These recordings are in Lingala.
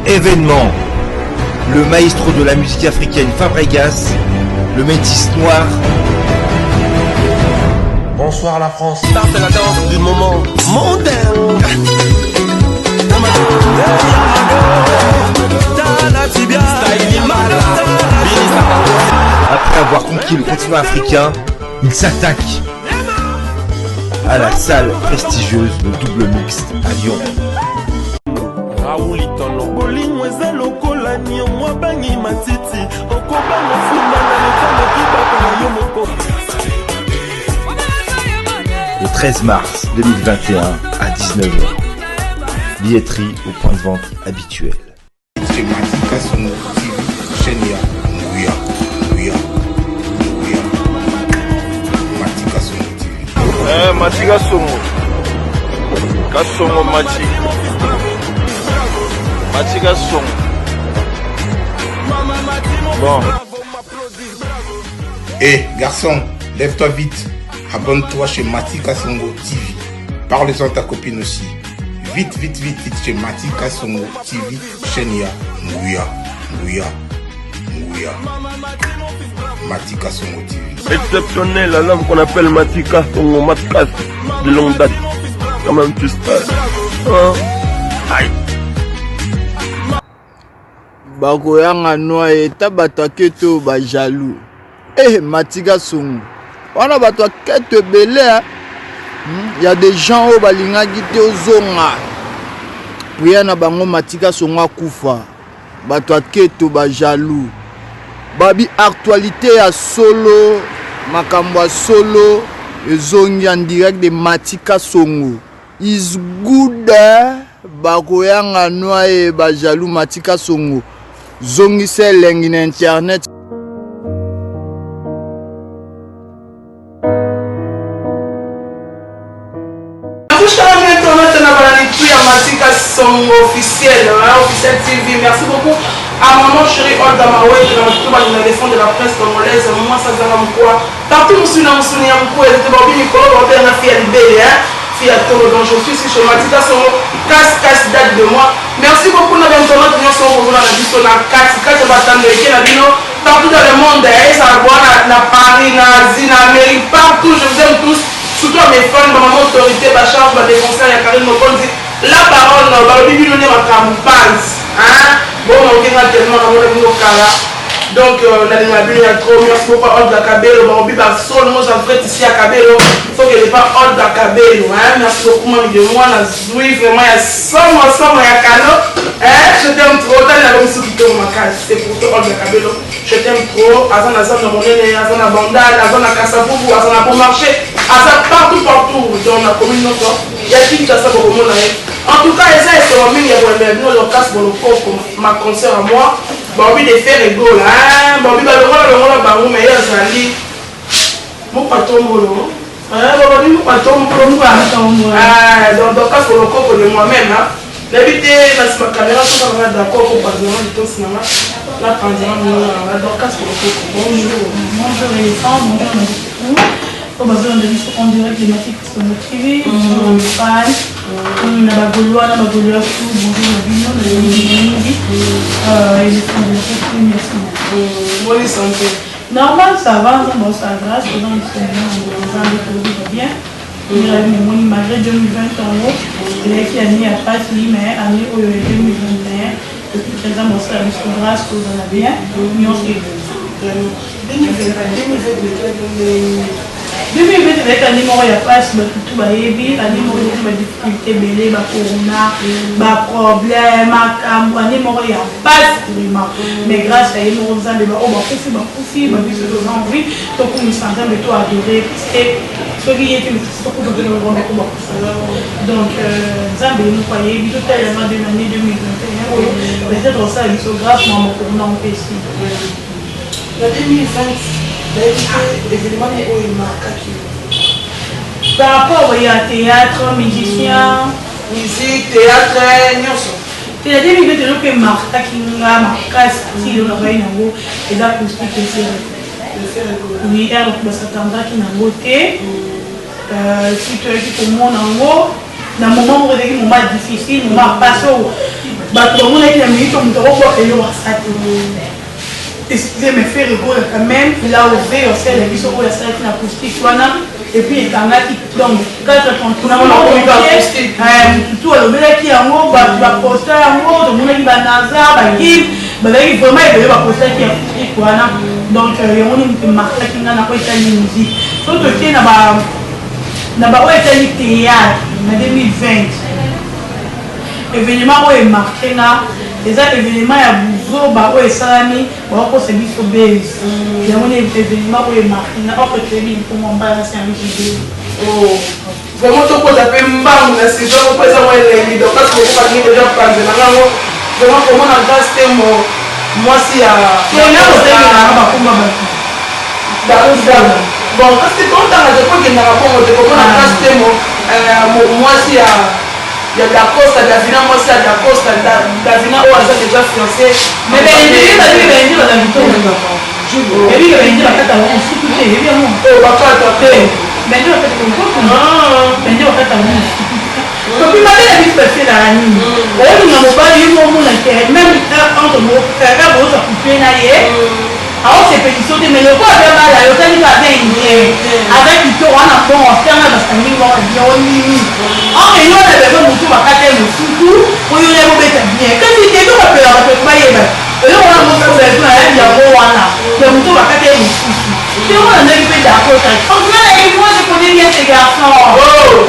Événement. Le maestro de la musique africaine Fabregas, le métis noir. Bonsoir la France. Ça c'est la danse du moment mondain. Après avoir conquis le continent africain, il s'attaque à la salle prestigieuse le double mixte à Lyon. Bolingo eza lokola niongo abangi matiti okobanga funda na lokanaki bako na yo moko. Le 13 mars 2021 à 19h. Billetterie au point de vente habituel. Chez Matika Songo TV, chaîne ya Nguya, Nguya, Nguya. Matika Songo TV. Eh, Matika Songo. Kasongo Mati. Matika Songo. Bon. Eh, garçon, lève-toi vite. Abonne-toi chez Matika Songo TV. Parle-en à ta copine aussi. Vite, vite, vite, vite chez Matika Songo TV, chaîne ya Nguya, Nguya, Nguya. Matika Songo TV. Exceptionnel à l'homme qu'on appelle Matika Songo Matkas de longue date. Quand même, tu sais. Hein? Aïe. Bakoyanga noa eta bato ya keto ba jaloux eh matika songo wana bato ya keto ebele eh. Hmm? Ya des gens oyo balingaki te ozonga prière na bango matika songo akufa bato ya keto ba jaloux babi actualité ya solo makambo ya solo ezongi en direct de matika songo is good eh? Bakoyanga noye ba jaloux matika songo zongisa elengi na internet. Matika Songo officiel, hein, officiel TV. Merci beaucoup à maman chérie Olga Mawete, na tout ba la défense de la presse congolaise, moi ça zanga mkwa. Partout musuni na musuni ya mkwa, ezete ba bimi kolo ba na fille ya libele, hein. Fille ya tolo, donc je suis ici chez Matika Songo, casse casse date de moi. Merci beaucoup na internaute nyonso oyo na biso na kati kati ya batando eke na bino partout dans le monde, ezala bwana na Paris, na Asie, na Amérique, partout, je vous aime tous. Surtout à mes fans, ba maman autorité, ba charge, ba défenseur ya Karine Mokonzi, la baronne, balobi bino nde makambo base, hein? Bon, okenga tellement na mona bino kala. Donc, nalinga bino ya trop. Merci beaucoup à Olga Kabelo, balobi ba sol, moi j'en ferai ici à Kabelo. Faut que pas Olga Kabelo, hein? Merci beaucoup mami de moi, na zui vraiment ya somo somo ya kano. Hein? Je t'aime trop, tani na biso kitoko makasi. C'est pour toi Olga Kabelo. Je t'aime trop. Aza na zone monene, aza na Bandal, aza na Kasavubu, aza na Bon Marché, aza partout partout dans la commune nyonso ya Kinshasa bokomona ye. En tout cas, eza esengo mingi ya koyembela bino Dorcas Bolokoko, ma concert à moi. Baobi de faire egola, hein? Baobi balongola longola bango mais ye azali mokwa tombolo. Hein, baobi mokwa tombolo, mokwa tombolo. Ah, donc Dorcas Bolokoko de moi-même, hein? Nayebi te na nsima caméra soki nanga d'accord ko panzana litosi nanga na panzana mongo nanga Dorcas Bolokoko. Bonjour. Bonjour Éléphant, bonjour Nazikou. Oyo bazolanda biso en direct de Matika Songo TV, bonjour fan, na bagaulois na bagaulois tout, bonjour na bino, na mingi mingi. Éléphant Bolokoko, merci beaucoup. Bonne santé. Normal, ça va, Nzambe osala grâce, toza na biso Nzambe tolobi bien. Namoni malgré 2020 yango ezalaki année ya pasi, mais année oyo ya 2021 depuis Nzambe osala biso grâce, tozala bien, nyonso ebonga. 2020 ezalaki année moko ya pasi, bato tu bayebi année moko ezalaki badifficulté ebele, bacorona, baproblème, makambo, année moko ya pasi vraiment. Mais grâce à ye moko Nzambe, baoyo bakufi bakufi, babiso toza en vie, tokumisa Nzambe, to adore, puisque soki ye te mosusu tokufa mpe na bakufa. Donc Nzambe ye moko ayebi. Totalelanga de l'année 2021 oyo, peut-être osala biso grâce, mama corona mpesi. Na 2020, nayebi te événement nini oyo emarkaki yo. Par rapport ya théâtre, musicien? Musique, théâtre, nyonso. Te, na 2020 eloko emarkaki nga makasi ti lelo nazali nango eza acoustique esere. Oui, ere bato basatandaki nango te, si toyaki komona yango na moment moko ezalaki moment difficile, moment pasi oyo. Bato bamonaki na minute moto akobwaka eloko asa te. Excusez, mais Ferre Gola quand même, il a osé osala biso oyo asalaki na acoustique wana, et puis ekangaki. Donc 4 mututu alobelaki yango, bato baposta yango, tomonaki banaza bakim bazalaki vraiment ebele, bapostaki acoustique wana. Donc yango nini emarkaki nga na oyo etali musique. So totie na ba na baoyo etali théâtre, na 2020, événement oyo emarke nga eza événement ya buzoba oyo esalami, bakokosa biso base. Yango ni événement oyo emarke nga. Or toyebi likongo mbala na saint. Oh. Vraiment, tokoza mpe mbangu na sujet moko eza mwa elengi. Donc kasi moko balingi deja panzela ngango vraiment komona Grâce Temo, mwasi ya osengelaka bakomba bato. Bon, parce que totanga te kokendaka bongo te. Komona Grâce Temo, mwasi ya Dacosta, Davina, mwasi ya Dacosta, Davina oyo aza déjà fiancé. Mais baindeli bazali, baindi baza kitoko. Ebi baindi bakata bango suku te, ebi yango. Oyo bakata te, baindi bakata bango, baindi bakata bango suku te. Topi mabe na biso, baselaka nini? Olinga mobali, yo momona ke même entre heure bozosa couple na ye, aosepelisa te, mais lokola aza bala yo, otali ka aza indien, aza kitoko wana, bon, asianga basangi moko bien, onini or yo na besoin motu bakata ye mosuku oyo ya bobeta bien. Kasi te, tokapela bato bayeba eloko wana mosuku besoin ayebi yango wana ya motu bakata ye mosusu te. Wana ndenge mpe Dakota, nga nayebi, moi je connais bien ces garçons.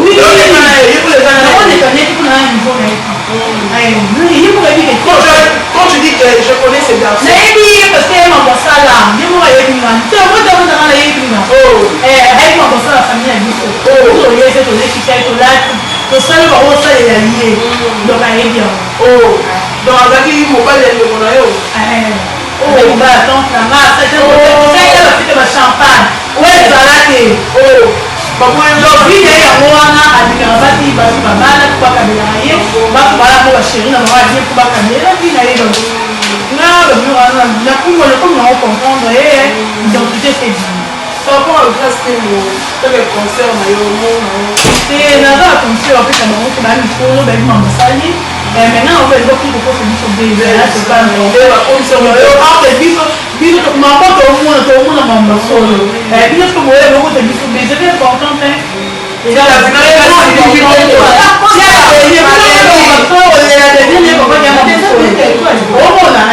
Oui, nakoleka neti mpona na niveau na ye, ye moko yebi ke Quand tu dis que je connais ces garçons? Nayebi ye parce que ye mambo asala, ye moko ayebi nga te, motamotanga nayebi nga, ayebi mambo asala famille ya biso. Toyese, tolekisa ye, tolati, tosali bango, osalela ye, donc ayebi yango. Donc azalaki mobali ya ndeko na yo? Mobali tante na nga, asalela bafete bachampagne oyo ezala te. Donc vie na ye yango wana, alingaka basi, basi babala mpo bakabelaka ye, bato bala mpo bachéri na bango alie mpo bakabela vie na ye. Donc nga babilo wana nakumona komi nango comprendre ye identité, c'est bien. Par rapport à Grâce Temo, toke concert na yo mona? Te, naza na conseil bapesa bango te. Baya mikolo, bayebi mambo osali. Maintenant oyo eloko kokosa biso entre biso, biso mambo tomona, tomona mambo solo bino soki boye bokosa biso be, c'est important te. Omona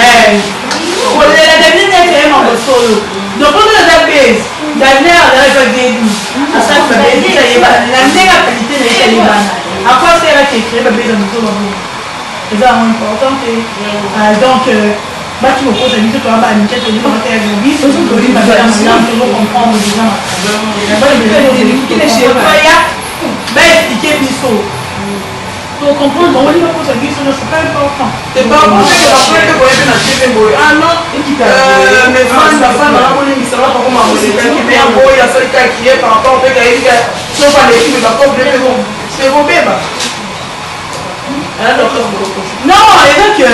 kolela Davina neti ye mambo solo. Donc mpo eza base, Davina azalaki pa dedu, asali babese, ayebana na ndenge ya qualité na ye, ayebana akwasera kekre babese moto bango eza yango important te. Donc bati kokosa biso, toya banike, toyebaka te biso toyeba malamu, tozocomprendre déjà. Ya baexpliquer biso, tocomprendre bango, nini bakosa biso, c'est pas important. C'est par rapport que bapreke boyebi na TV boye, ah non, mes fans, bafan nanga, bolimbisanga pakoma molekaki, mais yango oyo asali kaki ye par rapport mpe kayebi soki aleki me bakoble mpe sekobeba. Non, eza ke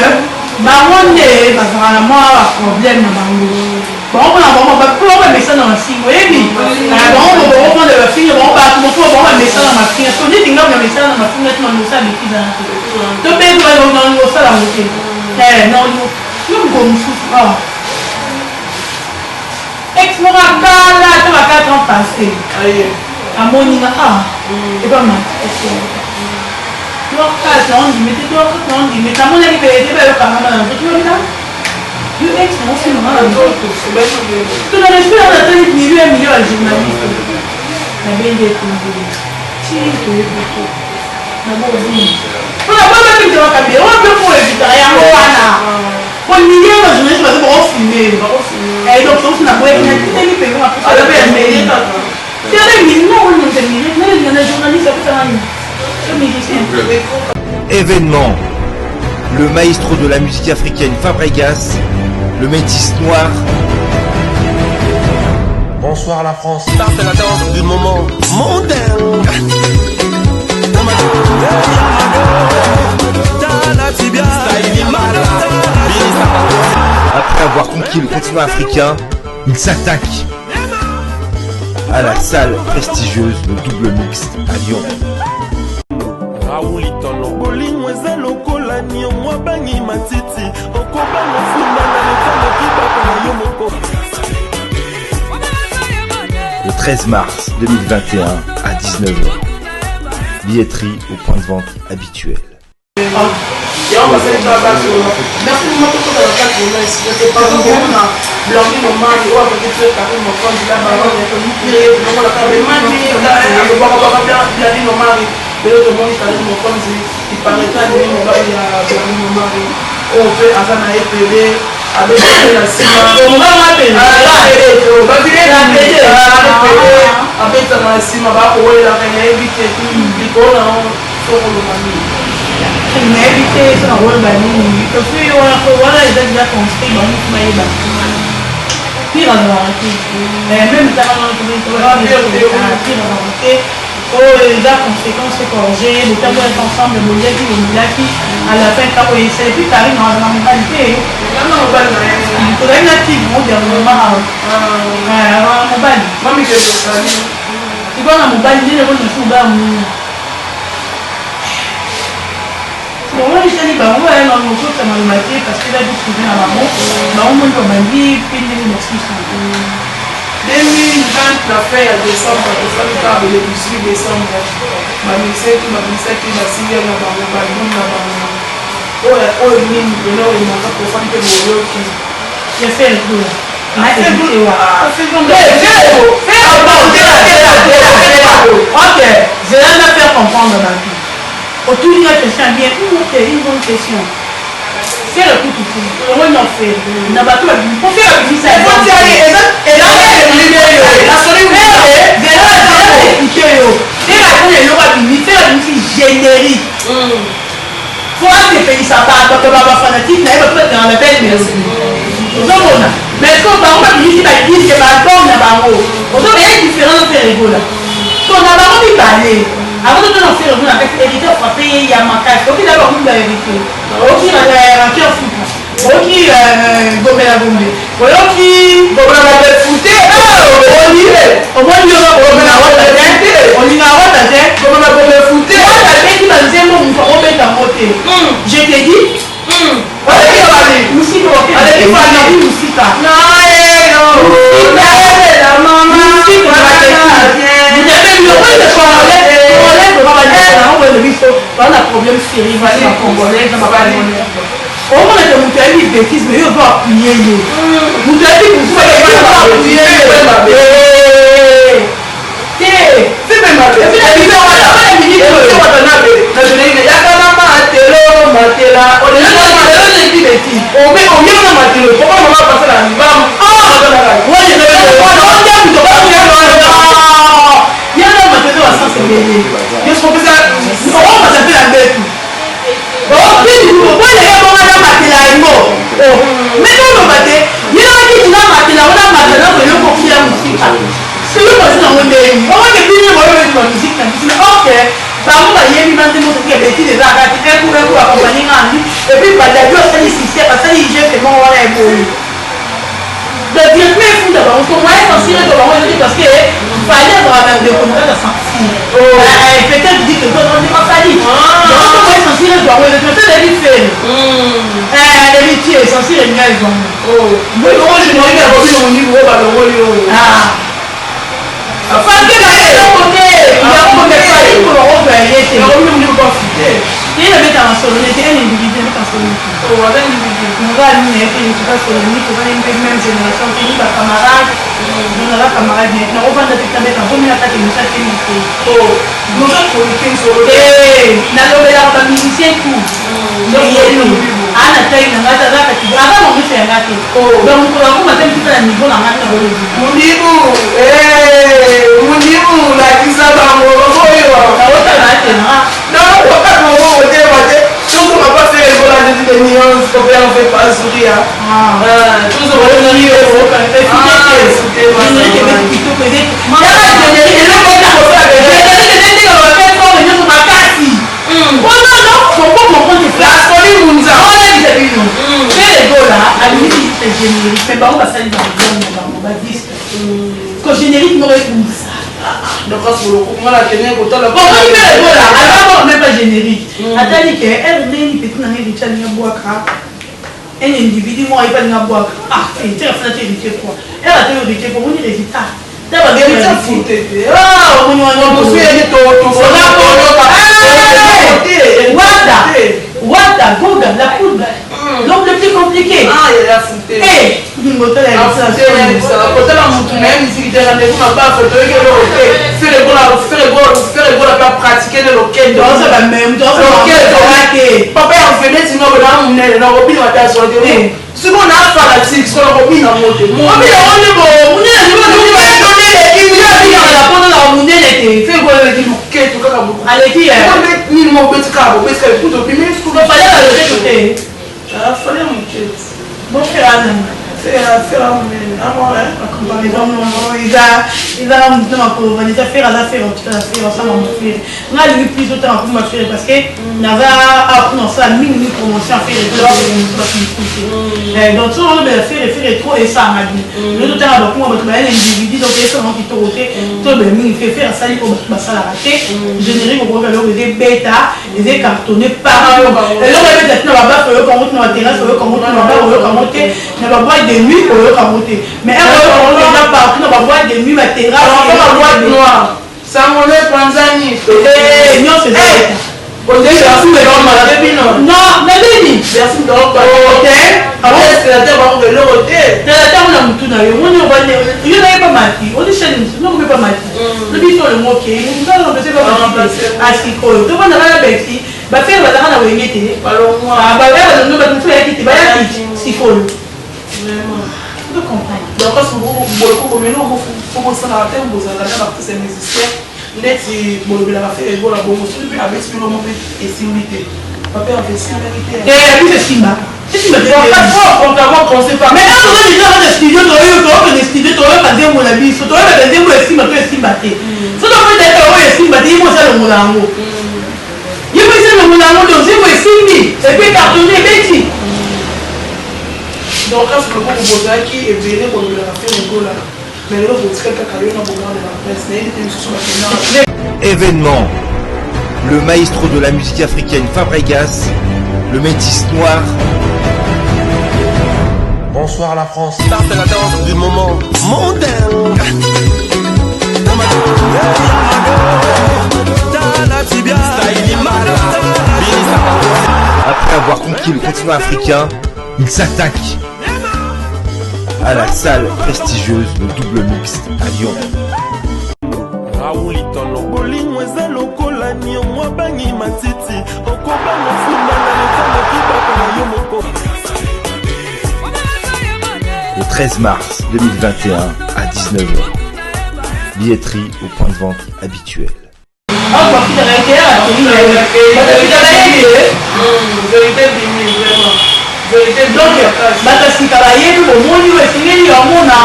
bango nde bazalaka na mwa baproblème na bango. Bango mpona bango mpo bamesa na mafinga, oyebi bango bokokonda bafinga bango, bato moko bango bamesa na mafinga. So neti ngambo na mesala na mafinga ti na bêtise wana te, to mpe nalingi osala yango te. Yo mokolo mosusu awa, ex moko akala ata ba 4 ans passé, amoni nga ah epa mati Dorcas, naondimi te, Dorcas naondimi te. Namonaki mpe ete bayokangama na nzoto, yobina yo ex na ofinga na nzoto to na respect wana. Natali milieu ya milieu ya journaliste, nabengi etundu ti toyebi to mpona boyebaki makambo oyo mpe po evitaka yango wana, po milieu ya bajournaliste baza bakofilme. Donc soki na boyaki natindeli mpenza mapusa milieu na journaliste apesanga nini. Événement. Le maestro de la musique africaine Fabregas, le métis noir. Bonsoir la France. Ça c'est la danse du moment mondain. Après avoir conquis le continent africain, il s'attaque à la salle prestigieuse, le Double Mix à Lyon. Bolingo eza lokola lokola niongo abangi matiti okobanga ofunda na leta mokibaka na yo moko. Le 13 mars 2021 à 19h. Billetterie au point de vente habituel. Yango basali kaka bato. Merci vraiment. Tokota na kati na esika te pakomona Blandine Omari oyo akoki te Karine Mokonzi la baronne longola alobakabaka Blandine Omari. Lelo tomoni Karine Mokonzi ipareta alimi mobali ya Blandine Omari oyo mpe aza na ye pele abeti na nsima abetaka na nsima bakowelelaka nayebi te likolo na sokoloba nini. Nayebi te so nakoloba nini. Epuis wana eza deja construit, bango mosu bayeba pire azalaka te, même tanga pire azalaka te. Oyo eza conséquence corge botambolaki ensemble, boliaki, bomilaki, à la fin ntango oyesala. Epuis Karine azala mobali te, tozali na tigre mo dernièrement awa mobali sikoyo na mobali ndenge koni mosusu mobali monina bango esali bango baya na mokota maloba te, parce que eza vie na bango. Bango moni babandi mpe ndenge basusu. 2020 na fin ya décembre tofandi kaka le 18 décembre, bamusicien tu babimisaki basingle na bango, baalbum na bango. Oyo nini pene oyo emaka tofandi mpe boyoki? Ya Ferre Gola na héritier wa. Ok, zela na faire comprendre bato. Otuni nga question bien. Ok, une bonne question. Ferre kutu te, omoni na Ferre na bato babimi po Ferre abimisa explique yo. Ferre akona eloko abimi, Ferre abimisi générique po asepelisa bato, bato bafanatike na ye, bato batanga na belle mélodie, ozomona. Mais so bango babimisi badisque, baalbum na bango, ozomona ya différence. Ferre Gola so na bango mibale avant totona Ferre Gola na kati, héritier frappe ye ya makasi. Oki na bango ba héritier, oki rancœur suka, oki gombe na gombe, oyoki fute. Omoni yo olinga wata te. Gombe na gombe fute. Wata abeti banzembo, moto akobeta yango te, je te dis. Musika musika. Biso bana problème sérieux, bacongolais, bacongolais omona te moto ayebi bêtise, mais yo ozo appuyer ye. Moto ayebi mosusu appuyer te. Yaka na matelo matela oyena matelo poko mama pasala libam. Yana matelo basanse ebele, okomata mpe na mbetu okoyaka bonga na matela yango. Mais oloba te yenaki na matela wana, matela eloko okila mosika soki basi nango ndenge okoke bino boyoki bamusike na biso. Ok, bango bayebi banzembo soki ebetile eza kati un coup, un coup accompagné ngani. Et puis badadi asali succès, basali geste moko wana eboyi. Donc directement efunda bango so moyen censure to bango ezali, parce que fallait avoir na ndeko na kati ya censure. Peut-être dit que toi Fally, donc moyen censure bango ezali, mais peut-être ebi Ferre héritier censure elinga ezwango. Générique ya Robino Mondibu oyo balongoli oyo. Parce que eloko te yango Fally mpona ye te. Robino Mondibu bafute. Ye nabetaka solo nete un individu, nabetaka solo nete aza individu. Nga nini ye te, toza solo ni tozali mpe même génération te, ni bacamarade. Donc naza camarade nete, nakovanda te, tabeta vomi na kati émission te ni te. Noza chroniqueur solo. Nalobelaka bamusicien tout. Aa na tai na ngai te, aza kati, aza mongiso ya ngai te. Donc mokolo akoma te mosusu na niveau na ngai te, nakolobi. Mondibu, Mondibu, lakisa bango oyo. Naotala te na. Non, wakati bango motema te, tozonga pa Ferre Gola ndeti de nuance kopea on fait pas sourire. Tozonga. Kitoko. Makasi Lasoli Munza. Olebisa bino, Ferre Gola abimisi générique, mais bango basali na bango badisque ko générique moko ekumisa. Même pas générique. Atali ke elle ndenge petit na ngai Richard alingi abwaka un individu moko ayebi alingi abwaka. Ah, héritier afuna te, héritier quoi, elle atali héritier po omoni résultat. Omoni wana Wata, Wata, Goga, la poudre, donc le plus compliqué. Kotala mutu na ye misiki te, rendez-vous na bafe, toyoki eloko te. Ferre Gola mpe apratike nde lokendo. Papa ya veneti ngo na monene na kobina ata azwa te. Sikoyo na fanatique, sikoyo nakobina ngo te. Obina ngo nde bo monene. Monene te. Ferre Gola aleki loketo kaka. Aleki. Nini mo obeti kaka, bobeti kaka ekuta obimi. Fallait baloketo te. Fallait moketo. Bon, Ferre ananga. Ferre monene. Eza motu na makolo vanisa. Ferre aza Ferre, otala Ferre osala mo Ferre. Nga alingi plus otanga kumba Ferre parce que naza apuna osala mingi promotion ya Ferre, bato mosusu te. Donc so olobela Ferre, Ferre trop esanga bien. Lo totanga bakunga bato baya na individu, donc esanga kitoko te. Tolobela mingi Ferre. Ferre asali oyo bato basalaka te. Générique okoyoka eloko eza ebeta, eza cartonné partout. Eloko ebeta tina babafe, oyoka yango tina baterrasse, oyoka yango tina babar, oyoka yango te na baboîte de nuit, oyoka yango te. Mais oyoka yango eza partout na baboîte de nuit, baterrasse. Baboîte noire, sango no epanzani. Nyonso eza. Non, naleli tala na mutu na yo. Moni yo nayeba mati odi chaîne mosusu nokomepa mati lobi so olingo okei mutu nzala remplace ba asikoyo. Tobandaka na beti baFerre bazalaka na Wenge te, baya balongo bato mosusu bayaki te, bayaki sikoyo. Donc boloko bosalaka te, bozalaka na baartiste musicien neti bolobelaka Ferre Gola bongo. Soki mpe abeti bino mo mpe esimbi te, papa Herve, esimbaki te? Te, biso esimbaka, esimba te. Mais toza déjà na studio, toyoka, tookende studio, toyoka nzembo na biso, toyokaka nzembo esimba to esimba te. So tokoyetaka oyo esimba te, ye mo eza longola yango, ye mo eza longola yango. Donc nzembo esimbi et puis cartonné, ebeti. Donc kasi loboko bozalaki ebele bolobelaka Ferre Gola, mais lelo botikali kaka yo na Bogard de la Presse. Nayebi te misusu bakendaka. Événement. Le maestro de la musique africaine Fabregas, le métis noir. Bonsoir la France. Ça c'est la danse du moment mondain. Après avoir conquis le continent africain, il s'attaque à la salle prestigieuse, le Double Mixte à Lyon. Bolingo eza lokola niongo abangi matiti, okobanga funda na letanaki baka na yo moko. Le 13 mars 2021 à 19h. Billetterie au point de vente habituel. Vérité bimi, vraiment vérité. Donc bato ya sika bayebi, bomoni oyo esengeli yamona.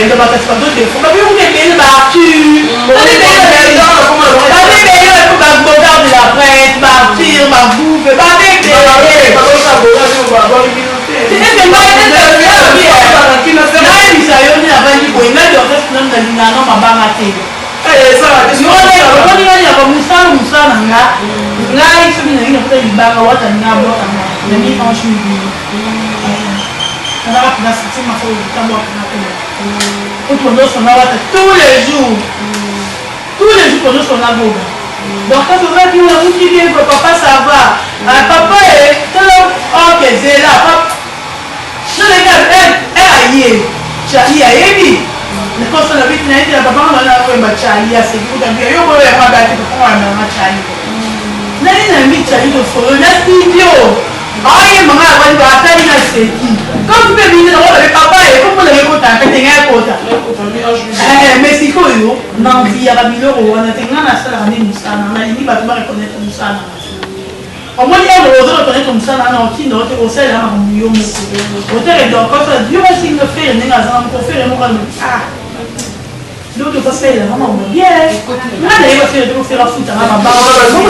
Donc bato ya sika todefo babiloko ebele, baartur babebele, baBogard de la Presse, baartur, bagouve babebele. Nayebisa yo nde navandi boye, ngai Dorcas nanu nalingaka no mabanga te. Omoni ngai yaka mosala, mosala na nga. Ngai soki nalingi nakota libanga, wata nga abwaka nga na mi ange mibili, nazaka mpena siti mafo tabwakanga te. Po tondosona wata tous les jours, tous les jours tondosona boga. Donc quand ozaki olamuki bien, papa ça va, papa e tala, ok zela papa noleka aye Chali ayebi nakosala biti na ye te na papa nga na koyemba. Chali aseki kuta yo boyo ya mabe ate papa nga na Chali nani na mi Chali tosolo na studio, aoyemba nga abandi atali na seki comme mpe bino nango babe papa ye komona ye kota pe te ngai kota. Mais sikoyo nanviyaka biloko wana te. Ngai nasalaka nde mosala, nalingi bato bareconnaître mosala nanga. Omoni ere ozo reconnaître mosala wana, otinda ote osalela makambo yo moko otere. Donc yo basinga Ferre ndenge azanga moko, Ferre moko alobi: ah, donc tosasalelanga makambo bien. Nga nayeba Ferre te koFerre afutanga mabanga te.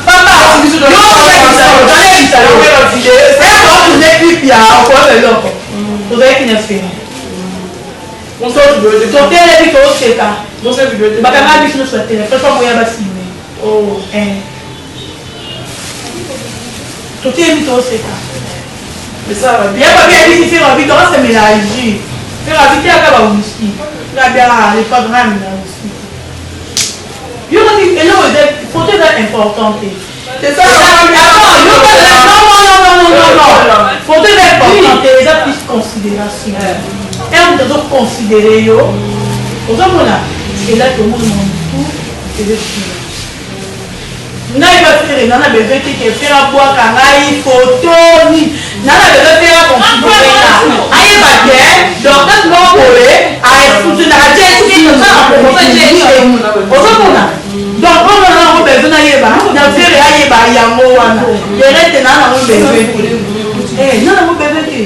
Papa, nayebisa yo, clip ya okoyeba eloko. tooseka. Bakanga biso nyonso ya telefone mpo boya basime. Oh. Eh. Totelemi tooseka. Ya babi ayebisi Ferre abi Dorcas amelaka jus. Ferre abi te ata ba whisky. Ferre abi ah le padre ngai amelaka whisky te. Yo kati eloko eza photo eza important te. C'est ça. Non non non non non non. Photo eza important te, eza plus considération. Heure moto azo considérer yo, ozomona elati omona motu eza esila. Ngai ba ferre nga na besoin te que ferre abwaka ngai photo nini nga na besoin ferre a considere nga ayeba que dorcas moko boye a soutenaka jet asalaka promotion ya jet ozomona donc oyo nga nango besoin nayeba na ferre ayeba yango wana le reste na nango besoin te eh na nango besoin te.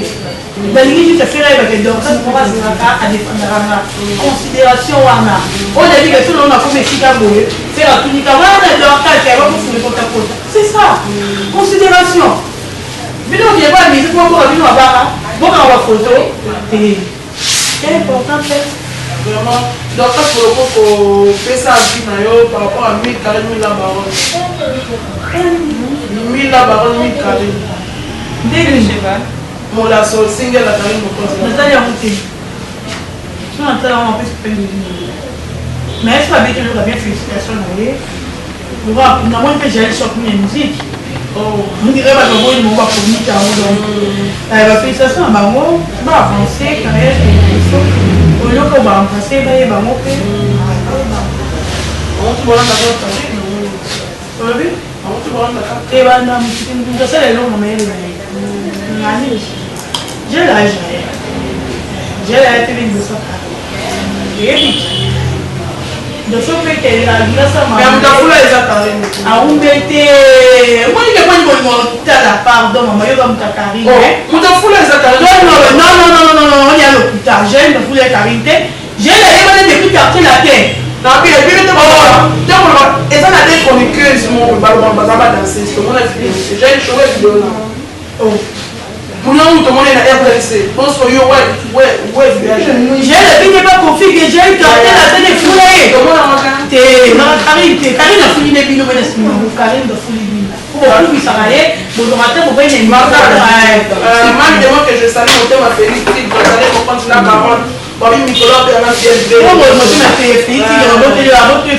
Nalingi juste ferre ayeba ke Dorcas moko azalaka a defendaka nga consideration wana oyo nayebi ke soki nakomi esika boye ferre atuni ka wana Dorcas ya bakofuna kota kota c'est ça consideration bino okende ba musique moko boka bino mabaka bokanga ba photo te c'est important te. Vraiment, Dorcas Boloko kopesa avis na yo par rapport à 1000 carré 1000 la baronne. 1000 la baronne 1000 carré. Ndenge Molaso single ya Carine Mokonzi. Natali yango te. Soki natali yango napesi pe nini. Mais soki abeti eloko ya bien félicitation na ye. Lokola namoni mpe Jael Choc ya musique. Oh. On dirait bato baboyi bango bakomita yango donc ba félicitation na bango ba avancer carrière ya liboso olioka ba remplacer bayeba yango mpe. Olobi? Te banda moto asala eloko na mayele na ye. Ngani? J'ai l'âge na ye. J'ai l'âge te liboso kaka. Oyebi? Doso mpe ke alasama. Mais mutafula eza Karine. Aumbe te. Omoni ke moni bolingo tala pardon mama yo ba muta Karine. Oh, mutafula eza Karine. Non non non non non non on ya lokuta. J'ai mutafula ya Karine te. Je na yeba te depuis quartier latin. Na bi ebi te ba te ko eza na des chroniqueuses moko baloba baza ba danseuse tomona video j'ai chowe video na oh munangu tomona na RDC bonso yo ouais ouais ouais j'ai le bige ba kofi que j'ai eu quartier latin de fula ye tomona maka te na Karine te Karine afuli ne bino bena sima Karine da fuli bino bokumisaka ye bozwaka te bobei na Marc de moi que je salue motema Félix Tigre mokonzi na baronne Babi mikolo ape anga fier libele. Bongo motema Felix aboteli aboteli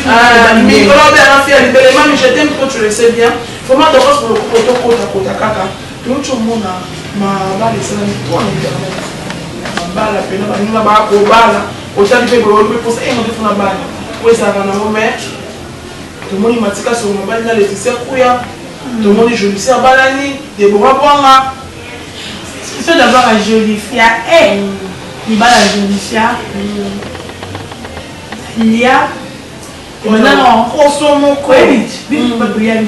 mikolo ape anga fier libele mami je t'aime trop tu le sais bien. Vraiment Dorcas Boloko to kota kota kaka. Touti omona mabala esalami trop na internet. Mabala pena baninga ba kobala otali mpe boye mpe posa eh moto funa bala. Po ezalaka nango mais tomoni Matika Songo mobali na Laetitia Kuya tomoni Jolicia abalani Deborah Bwanga. Biso d'abord à Jolicia eh libala Jolicia lia ebanda na koso moko oyebi biso bato lia na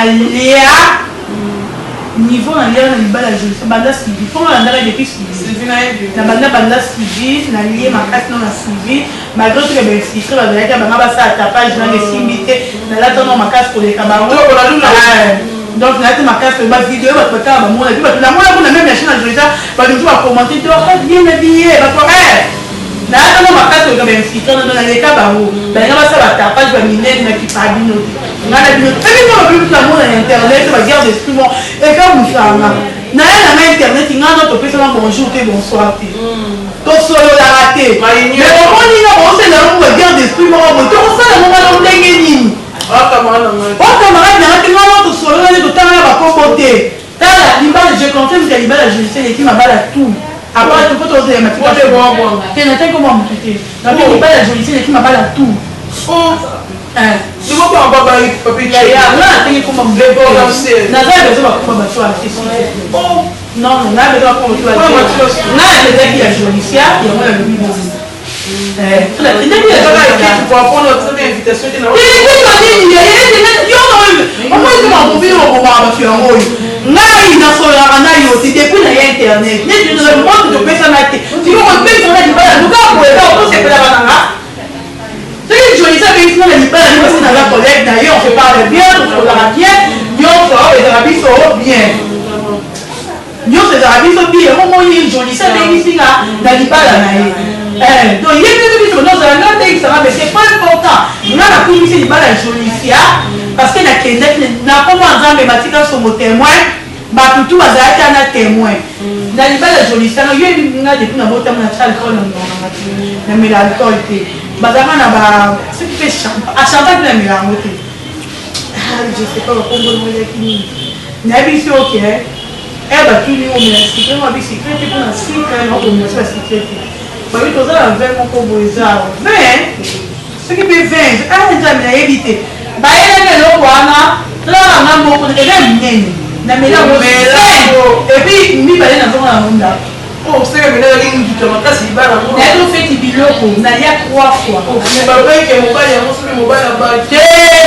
lia niveau na lia na libala Jolicia banda Sylvie mpo nga landaka depuis Sylvie na banda banda Sylvie na lie makasi no na Sylvie malgré tout ba infiltré bazalaki banga basala tapage nanga esimbi te nalata no makasi koleka bango donc nalati makasi ba video bato batala bamona epi bato namona kuna meme ya chaine ya Jolita bato mosusu bakommente Dorcas bien habillé bato nalata no makasi koleka ba infiltré nono naleka bango balinga basala batapage baminene na kipa bino te ngai na bino te epi ngo babi namona na internet ba guerre d'esprit mo ekamusanga naya na ngai internet ngai no topesana bonjour te bonsoir te tosololaka te mais omoni nga bosela yango ba guerre d'esprit moko boye tokosala yango wana ndenge nini ocamarade nanga te ngai wana tosolola nde totanga na bakombo te tala libala je confirme ke libala jolise eleki mabala tout apart po tozela matika te nataki komwa motu te nabi libala jolise eleki mabala tout nga natengi komba motu naza besoin bakoma bato wana te. Non, non, nga besoin bakoma bato wana te. Nga napezaki ya Jolicia, yango nalobi bongo. Bato yango oyo ngai nasololaka na yo te depuis na ya internet neti moto topesana te tikokopesana libala luka boye kaka tosepelaka na nga. Soki Jolisa abengisi nga na libala nde basi naza collègue na ye on se parle bien tosololaka bien nyonso ezalaka biso bien nyonso ezalaka biso bien yango omoni Jolisa abengisi nga na libala na ye. Eh, donc ye mpe biso nozala nga ndeyisanga mais c'est pas important. Nga nakumisi libala ya Jolicia parce que nakendaki na kombo ya Nzambe batika songo témoin, bato tu bazalaki ana témoin na libala ya Jolicia. Nga yo yebi nga depuis nabotama na tia alcool na monoko nanga te, namela alcool te. Bazalaka na ba soki mpe champagne mpe namela yango te. Ah, je sais pas bakombo elaki nini, nayebi soki oke. Eh batuni yo omela sucre ngo abi sucre te mpona sucre na okomela so ya sucre te. Babi toza na vin moko boye eza vin soki mpe vin ah nzambe nayebi te bayelaki eloko wana tolaka nga moko eza monene namela yango epuis mibale nazonga na ndako. Oh, seke mena ezalaki nduta makasi libala yango. Nayebi ofeti biloko nalia trois fois. Oh, mais balobaki ke mobali yango soki mobali abaki. Te,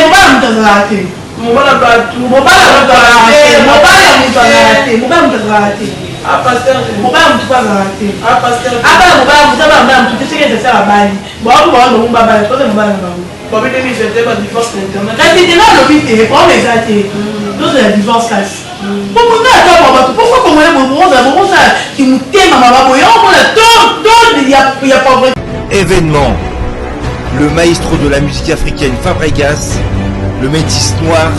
mobali moto azalaka te. Mobali ya bato. Mobali ya moto azalaka te. Mobali ya moto azalaka te. Mobali ya moto azalaka te. Ah, pasteur. Mobali ya moto mpe azalaka te. Ah, pasteur. Abala mobali ya moto, abala mobali ya moto te soki eza babali. Bango bango bango babala, toza mobali na bango. Babi 2021 ba divorce na internet. Kasi te na olobi te, problème eza te. Tozela divorce kasi. Po nga ata ba bato, pourquoi congolais bokozala bokozala kimotema mabe boye omona to ya pauvreté. Événement. Le maestro de la musique africaine Fabregas, le métis noir.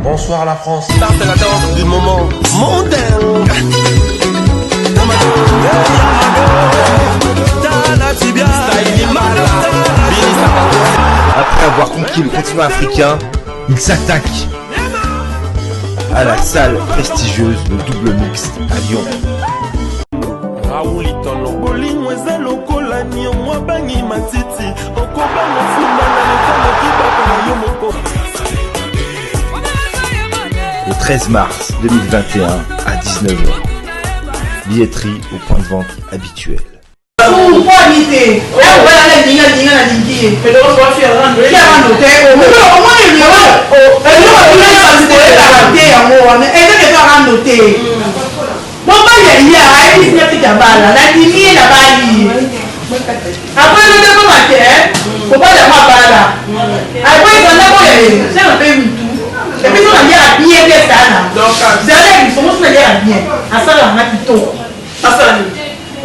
Bonsoir la France. Start la danse du moment mondain. Après avoir conquis le continent africain, il s'attaque à la salle prestigieuse le double mixte à Lyon. Bolingo eza lokola niongo abangi matiti okobanga funda na lekanaki bato na yo moko. Le 13 mars 2021 à 19h. Billetterie au point de vente habituel. Pourquoi te mobali wana alingi alingi nalingi ye fiarando te omoni eloko te yango wana ezaki eza rando te. Mobali ya ayebisi nga teke abala, nandimi ye, nabali ye. Après lobi ekoma te mobali yango abala, après ezanda boya ye sena mpe mutu epuis so naliaka bien te sana zala ya biso moso naliaka bien asalaka nga kitoko. Asala nini?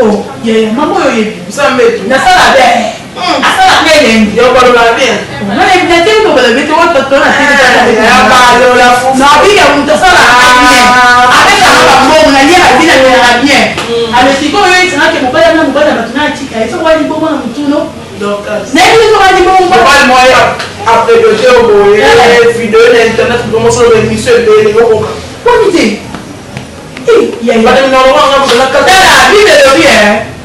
Oh yaya, mama oyo oyebi Osala mbeto. Nasala bien, asala nga elengi. Ya obalola bien. Na te kobala bete oyo toto na te. Ya balola fufu. Nabika moto asalaka bien, apesaka bambongo, naliaka bien, nalelaka bien. Ale sikoyo oyo esangaki mobali na mobali ya bato na atika ye soki wali bongo na motuno nayebi soki wali bongo. Mobali moko aprédote boye video na internet, bomosolo émission ebele okoka. Poni te. Tala, Bible elobi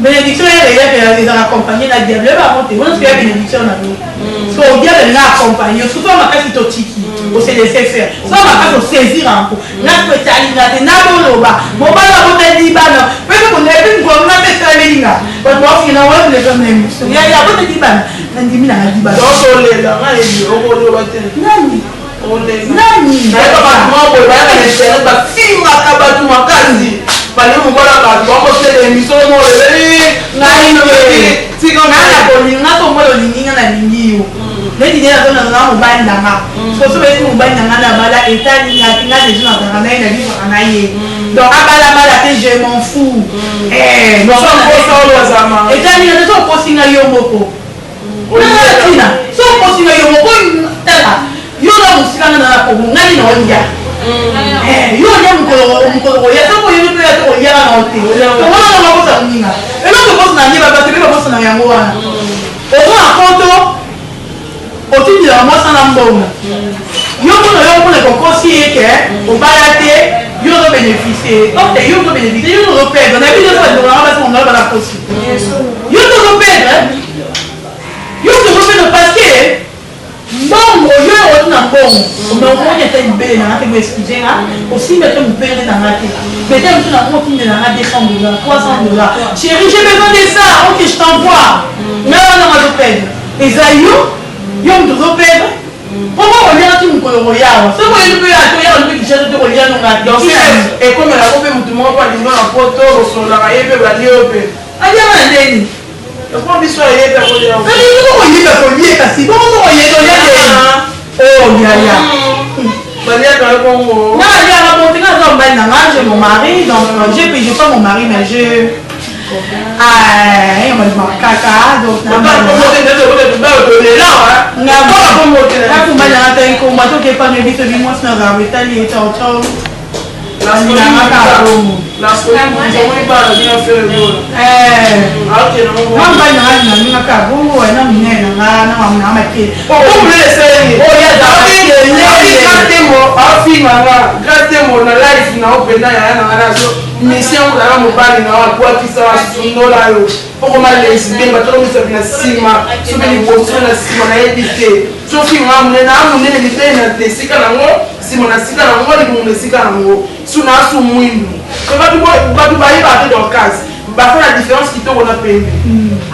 bénédiction eyaka ezala accompagné na diable. Oyeba yango te wana soki ya bénédiction na yo, so diable alinga accompagne yo. Surtout makasi totiki ose laisser faire, so makasi osaisir yango. Nga so etalinga te naboloba mobali abotali bana mpe epi mokolo nga mpe esalameli nga bato baofina wana na émission yaya abotali bana nandimi nanga dibana. Olela nga yebi okoloba te. Nani nani? Nayeba bato moko boye bayaka na internet, bafingaka bato makasi, balingi mobala bato bakosela émission moko olebeli. Ngai tika ngai na kolinga to mobali olingi nga nalingi yo neti nde nazo nanga mobali na nga. Soso bayesi mobali na nga na bala etali nga te. Nga deja nazalaka na ye, nalivaka na ye, donc abala bala te, je m'en fous. Etali nga te. So okosi nga yo moko nanga ntina, so okosi nga yo moko. Tala, yo na mosika, nga na Kongo, ngani na olia yo olia mokolo mokolo koya. Soki oyebi mpe ya te koliaka na yo te, wana nanga kosa moninga eloko ekosa na ye babato mpe babosana yango wana. Oza na poto, otindela mwasa na mbongo yo mpona yo mpona kokosi ye ke obala te. Yo ozobénéficie te, yo ozobénéficie, yo ozoperdre. Na biso bandeko nanga basi mongala bana kosi, yo tozoperdre, yo tozoperdre parce que mbongo yo oti na mbongo mais omoni ata libele nanga te. Bo excuse nga, osimbi ata mopere nanga te. Peut-être mosu nango otindela nga 200 $, 300 $: "Chéri, j'ai besoin de ça." "Ok, je t'envoie." Nga wana nga azoperdre eza yo, yo moto ozoperdre. Poko kolia ti mokolo koyawa soki oyebi mpe ata oyaka mpe Kinshasa te kolia nonga. Ekomelako mpe motu moko alinga na poto, osololaka ye mpe balie yo mpe. Aliaka na ndeni. Eko biso ayebi akolia. Soki koyeba kolie kasi bongo so koyeba olia ndeni. Oh yaya. Baliaka yo bongo. Nga baliaka bongo te. Nga aza mobali na nga, j'ai mon mari, donc j'ai j'ai pas mon mari, mais je Ah, kaka donc nakumbalanga ta ekomba tokepana biso bimwasi nazala etali etao mobali nanga alinga kaka bongo na monene nanga na mamuna makele afinga nga grâce temo na live na yo mpenza yaya na nga nazo mission ozala mobali na yo abwakisa asundola yo okoma lesbien bato misapi na nsima soki liboso na nsima nayebi te soki nga monene a monene libele na esika nango nsima na sika nango libumu na esika nango su na su mwindu bato bayebaka te dorcas basala différence kitoko na pembe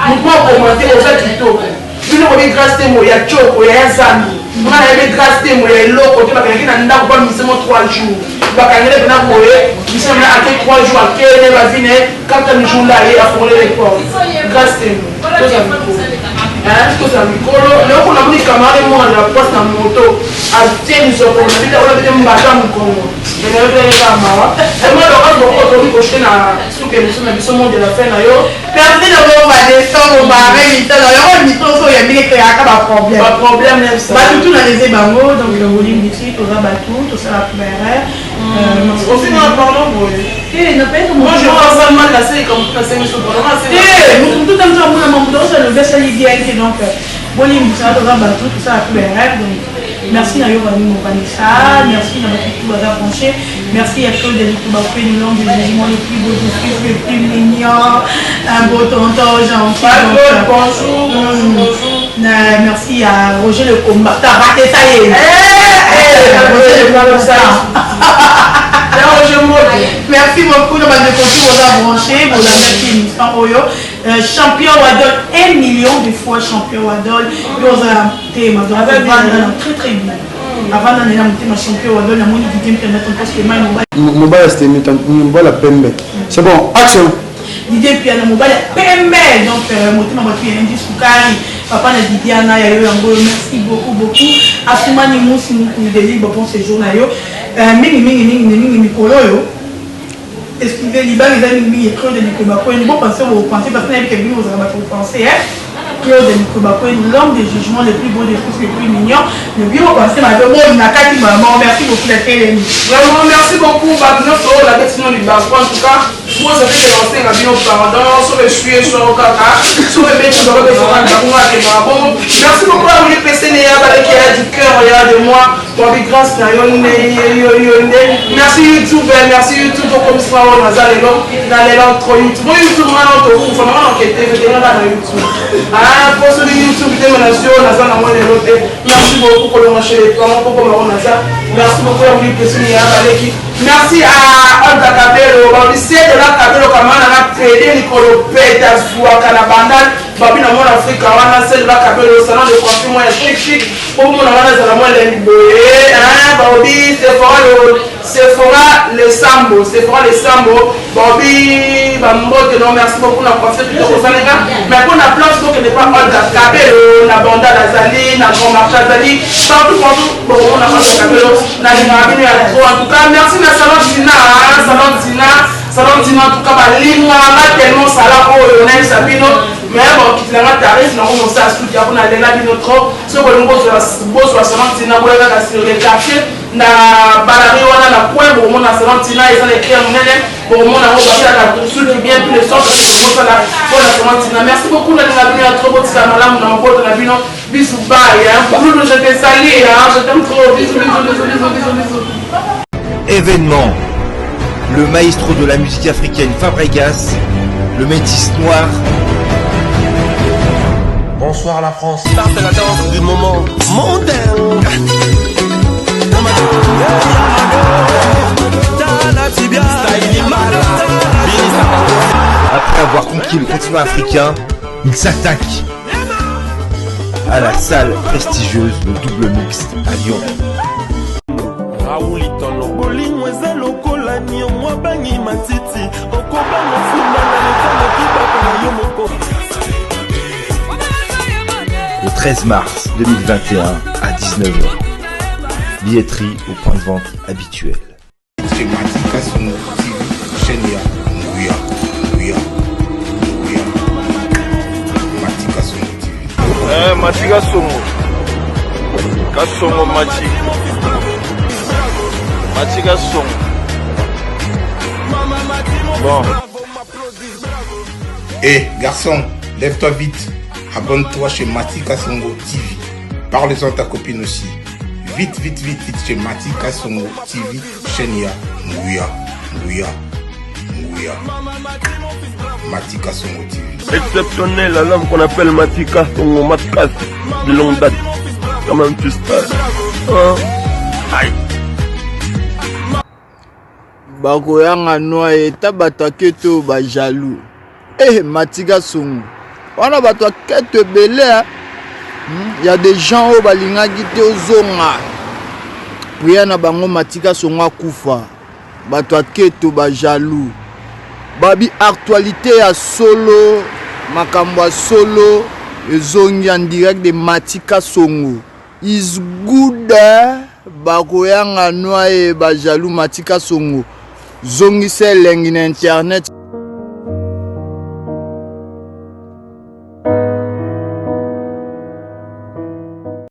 moto akomante oza kitoko bino boyebi grace temo ya coko ya ya zambi nga nayebi grace temo ya eloko te bakangaki na ndako pa misemo 3 jours bakangele mpena boye misemo na ake 3 jours akele bavi na ye quatrième jour nde aye afongole les portes grace temo tozala mikolo tozala mikolo eloko namoni camarade mwana na poste na moto atie lisoko na bita wana bete mbata mokongo enayotoyeka mawa ema dokas boko otoki koshite na suka émission na biso monde de la fin na yo Merci de vos badescendre obare mitano yango émission oso oyambi ekreaka baproblème baproblème bato tu na lese bango donc bolimbisi toza bato tosala baerreur ofinga pardon boye moi je pense ça mal naseleka motu nasengi so pardon motu motu tanso amona mamoto osala lobi asali bien te donc bolimbisa toza bato tosala pe baerreur donc merci na yo bani mokanisa merci na bato tu baza branché merci à Claude Litoubakwe l'homme de jugement le plus beau du fils le plus mignon un beau tonton gentil bonjour bonjour bonjour merci à Roger le combattant raté ça y est Roger le combattant Merci beaucoup na bandeko tu boza branché bolandaki émission oyo champion wadol 1 million de fois champion wadol yo oza motema donc avanda na très très bien avanda na motema champion wadol namoni Didier Mpiana tonton Stemay mobali mobali ya mobali ya pembe c'est bon action Didier Mpiana mobali ya pembe donc motema bato ya indi sukari papa na Didiana ya yo yango merci beaucoup beaucoup Asumani Musi Mukulu de libre bon séjour na yo mingi mingi mingi mingi mikolo oyo excusez libanga eza mingi mingi Claude Likoba Kweni bopense bopense parce que nayebi ke bino bozala bato kopense Claude Likoba Kweni l'homme de jugement le plus beau de tous le plus mignon le bien bopense mabe bolina kati maman merci beaucoup na telemi vraiment merci beaucoup bato nyonso oyo nabeti no libaku en tout cas boza te ke naosenga bino pardon soki esui eswako kaka soki ebeti bango besaka libaku nga akendaka bongo merci beaucoup awili pesene ya baleki ya du cœur ya de moi Babi grâce na yo nde yo yo nde merci YouTube merci YouTube tokomisa oyo naza lelo na lelo trop YouTube bo YouTube nga na tokufa na nga na okete te nga na YouTube ah po soki YouTube te na zio naza na ngo lelo te merci beaucoup kolonga chez les parents poko bango naza merci beaucoup ya muli pesuni ya baleki merci à Olga Kabelo babi de la Kabelo kamana na pede likolo peta zuaka na bandal babi na mwana Afrika wana c'est de la Kabelo salon de coiffure moi ya chic chic omona wana ezala mwa elengi boye baobi sephora sephora lesambo sephora lesambo baobi bambote no merci beaucoup na coiffure kitoko osalenga mais mpo na place bokende pa olga kabelo na bandal azali na grand marché azali partout partout bokomona olga kabelo nalingaka bino ya trop en tout cas merci na salon dina salon dina salon dina en tout cas balingaka tellement sala oyo nayebisa bino mais bakokitela nga tarif nango mosala suki yango nalela bino trop soki bolingi bozwa salon tina boya kaka sur le quartier na balari wana na coin bokomona salon tina eza na écrit ya monene bokomona yango basalaka suki bien tous les sortes bokosala mpona salon tina merci beaucoup nalinga bino ya trop botikala malamu na mabota na bino bisous bye Lulu je te salue hein, je t'aime trop bisous bisous bisous bisous bisous bisous. Événement, le maestro de la musique africaine Fabregas, le métis noir. Bonsoir la France. Ça c'est la danse du moment mondain. Après avoir conquis le continent africain, il s'attaque à la salle prestigieuse le double mixte à Lyon. Bolingo eza lokola niongo abangi matiti okobanga funda na lekanaki baka na yo moko. Le 13 mars 2021 à 19h. Billetterie au point de vente habituel. Chez Matika Songo TV, chaîne ya Nguya, Nguya. Eh, Mati Kasongo. Kasongo Mati. Mati Kasongo. Bon. Eh, garçon, lève-toi vite. Abonne-toi chez Mati Kasongo TV. Parle-en à ta copine aussi. Vite, vite, vite, vite chez Mati Kasongo TV, chaîne ya Nguya, Nguya, Nguya. Mati Kasongo TV. Exceptionnel à l'homme qu'on appelle Mati Kasongo, Matkas, de longue date. Quand même, tu sais. Hein? Aïe. Bakoyanga noa eta bato ya keto ba jaloux. Eh Matika Songo. Wana bato ya keto ebele hein. Hmm? Ya des gens oyo balingaki te ozonga. Prière na bango Matika Songo akufa. Bato ya keto ba jaloux. Babi actualité ya solo, makambo ya solo ezongi en direct de Matika Songo. Is good bakoyanga noye ba jaloux Matika Songo. Zongisa elengi na internet.